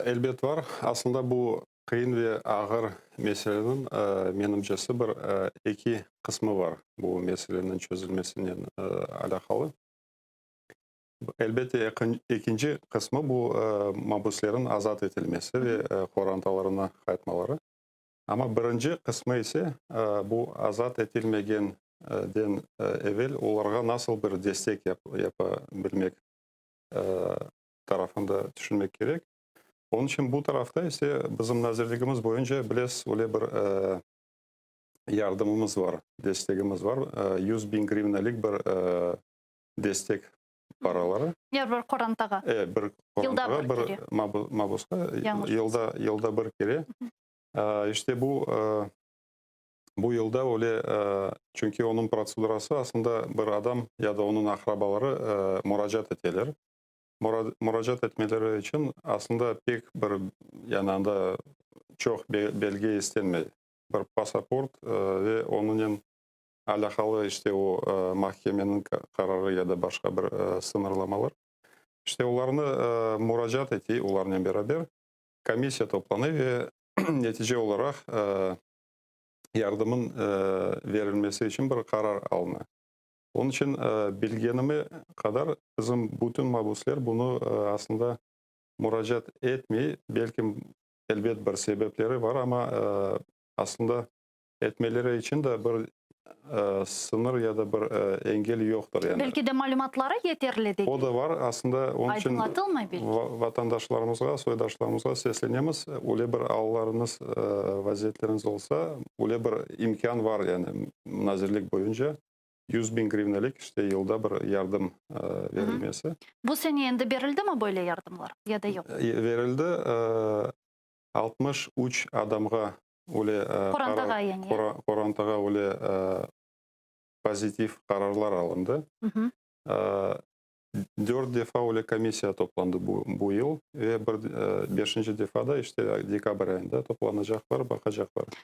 Elbet var. Aslında bu qıyın ve ağır meseleniñ, menimcesi, bir eki qısmı var bu meseleniñ çözülmesinen alâqalı. Elbette, ekinci qısmı bu mabüslerniñ azat etilmesi ve qorantalarına qaytmaları. Amma birinci qısmı ise bu azat etilmegenden evel olarğa nasıl bir destek yapa bilmek tarafında tüşünmek kerek. Onıñ içün bu tarafta ise bizim nazirligimiz boyunca, bilesiz, öyle bir yardımımız var, destegimiz var, 100 biñ grivnalik bir destek paraları. Er bir qorantağa. Bir qorantağa, bir mabusqa yılda bir kere. İşte bu yılda öyle, çünki onıñ protsedurası aslında bir adam ya da onıñ aqrabaları muracaat eteler. Muracaat etmeleri içün aslında pek bir, yani anda çoq belge istenmey. Bir pasaport ve onıñnen alâqalı işte o mahkemeniñ qararı ya da başqa bir sıñırlamalar. İşte olarnı muracaat ete, olarnen beraber komissiya toplana ve netice olaraq yardımın verilmesi içün bir qarar alına. Onıñ içün bilgenime qadar bizim bütün mabusler bunı aslında muracaat etmey. Belki, elbet, bir sebepleri var, amma aslında etmeleri içün de bir sıñır ya da bir engel yoqtır yani. Belki de malümatları yeterli degil. O da var aslında, onıñ içün Aydınlatılmay belki. Vatandaşlarımızğa, soydaşlarımızğa seslenemiz: öyle bir allarıñız, vaziyetleriñiz olsa, öyle bir imkân var yani nazirlik boyunca 100 biñ grivnalik işte yılda bir yardım verilmesi. Bu sene endi berildi mi böyle yardımlar ya da yoq? Verildi, 63 adamğa öyle Qorantağa yani. Qorantağa öyle pozitiv qararlar alındı. Dört defa öyle komissiya toplandı bu yıl ve bir beşinci defa da işte dekabr ayında toplanacaqlar, baqacaqlar.